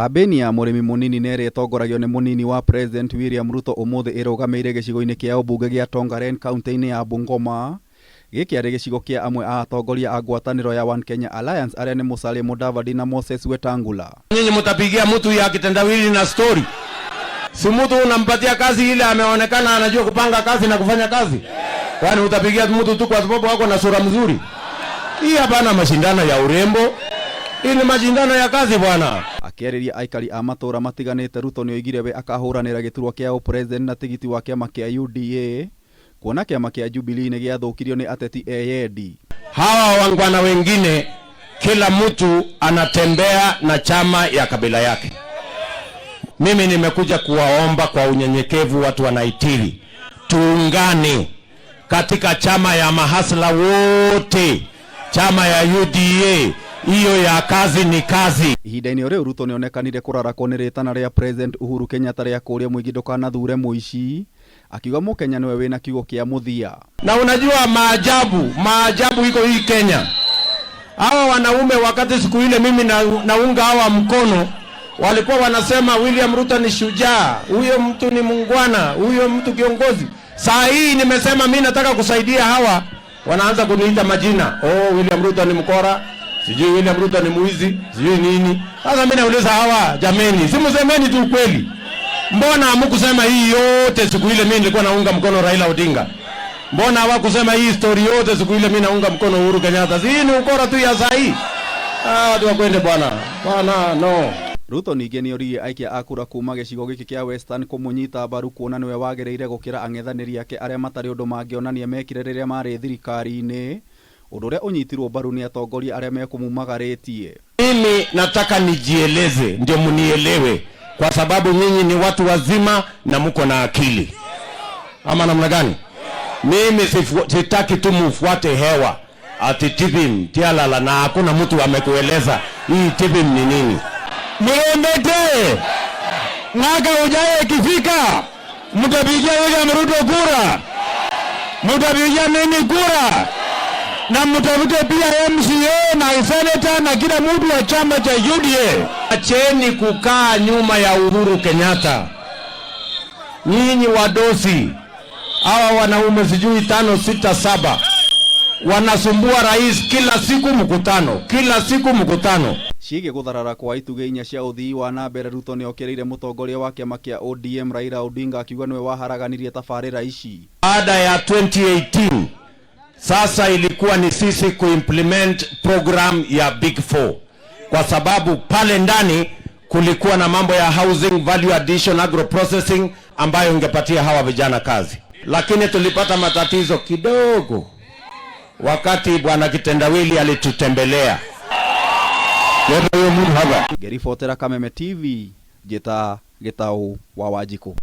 Kambĩini ya mũrĩmi mũnini na ĩrĩa ĩtongoragio nĩ mũnini wa President William Ruto ũmũthĩ ĩrũgamĩire gĩcigo-inĩ kĩa ũmbunge gĩa Tongaren kauntĩ-inĩ ya Bungoma. Gĩkĩ arĩ gĩcigo kĩa amwe a atongoria a ngwatanĩro ya One Kenya Alliance arĩa nĩ Musalia Mudavadi na Moses Wetangula. Nyinyi mtapigia mtu ya kitendawili na story. Si mtu unampatia kazi ile ameonekana anajua kupanga kazi na kufanya kazi. Kwani utapigia mtu tu kwa sababu wako na sura mzuri? Hii hapana mashindano ya urembo. Hii ni mashindano ya kazi, bwana. Akĩarĩria aikari a matũũra matiganĩte, Ruto nĩoigire we akahũranĩra gĩturwa kĩa ũpresident na tigiti wa kĩama kĩa UDA kuona kĩama kĩa Jubilee nĩ gĩathũkirio nĩ ateti eyendi. Hawa wangwana wengine, kila mtu anatembea na chama ya kabila yake. Mimi nimekuja kuwaomba kwa unyenyekevu watu wa Naitiri, tuungane katika chama ya mahasla wote, chama ya UDA, hiyo ya kazi ni kazi. Ihinda-inĩ o rĩu, Ruto nĩonekanire kũrarakwo nĩ rĩtana rĩa President Uhuru Kenyatta rĩa kũũria mũingĩ ndũkanathure mũici, akiuga mũkenya nĩwe wĩna kiugo kĩa mũthia. Na unajua maajabu, maajabu iko hii Kenya. Hawa wanaume wakati siku ile mimi naunga hawa mkono, walikuwa wanasema William Ruto ni shujaa, huyo mtu ni mungwana, huyo mtu kiongozi. Saa hii nimesema mi nataka kusaidia hawa, wanaanza kuniita majina. Oh, William Ruto ni mkora, sijui William Ruto ni mwizi, sijui nini. Sasa mimi nauliza hawa, jameni, si msemeni tu ukweli. Mbona hamkusema hii yote siku ile mimi nilikuwa naunga mkono Raila Odinga? Mbona hawakusema hii story yote siku ile mimi naunga mkono Uhuru Kenyatta? Si hii ni ukora tu ya saa hii. Ah, watu wakwende, bwana. Bwana, no. Ruto ningĩ nĩoririe aikia a kura kuma gĩcigo gĩkĩ kĩa Western kũmũnyita mbaru kuona nĩwe wagĩrĩire gũkĩra ang'ethanĩri ake arĩa matarĩ ũndũ mangĩonania mekire rĩrĩa marĩ thirikari-inĩ, ũndũ ũrĩa ũnyitirwo mbaru nĩ atongoria arĩa mekũmumagarĩtie. Mimi nataka nijieleze ndio mnielewe, kwa sababu nyinyi ni watu wazima na mko na akili, ama namna gani? Mimi sitaki tu mufuate hewa ati TBIM tialala, na hakuna mtu amekueleza hii TBIM ni nini. Mlembete, mwaka ujayo ikifika, mtapigia William Ruto kura, mtapigia mimi kura, na mtafute pia MCA na senator na kila mtu wa chama cha UDA. Acheni kukaa nyuma ya Uhuru Kenyatta. Nyinyi wadosi hawa wanaume sijui tano sita saba wanasumbua rais kila siku mkutano, kila siku mkutano. Ciĩgiĩ gũtharara kwa itugĩ inya cia ũthii wa na mbere, Ruto nĩokĩrĩire mũtongoria wa kĩama kĩa ODM Raila Odinga akiuga nĩwe waharaganirie tabarĩra ici. Baada ya 2018, sasa ilikuwa ni sisi kuimplement program ya Big Four, kwa sababu pale ndani kulikuwa na mambo ya housing, value addition, agro processing ambayo ingepatia hawa vijana kazi, lakini tulipata matatizo kidogo wakati bwana Kitendawili alitutembelea. Ngĩribotera Kameme TV, njĩta Gĩtaũ wa Wanjikũ.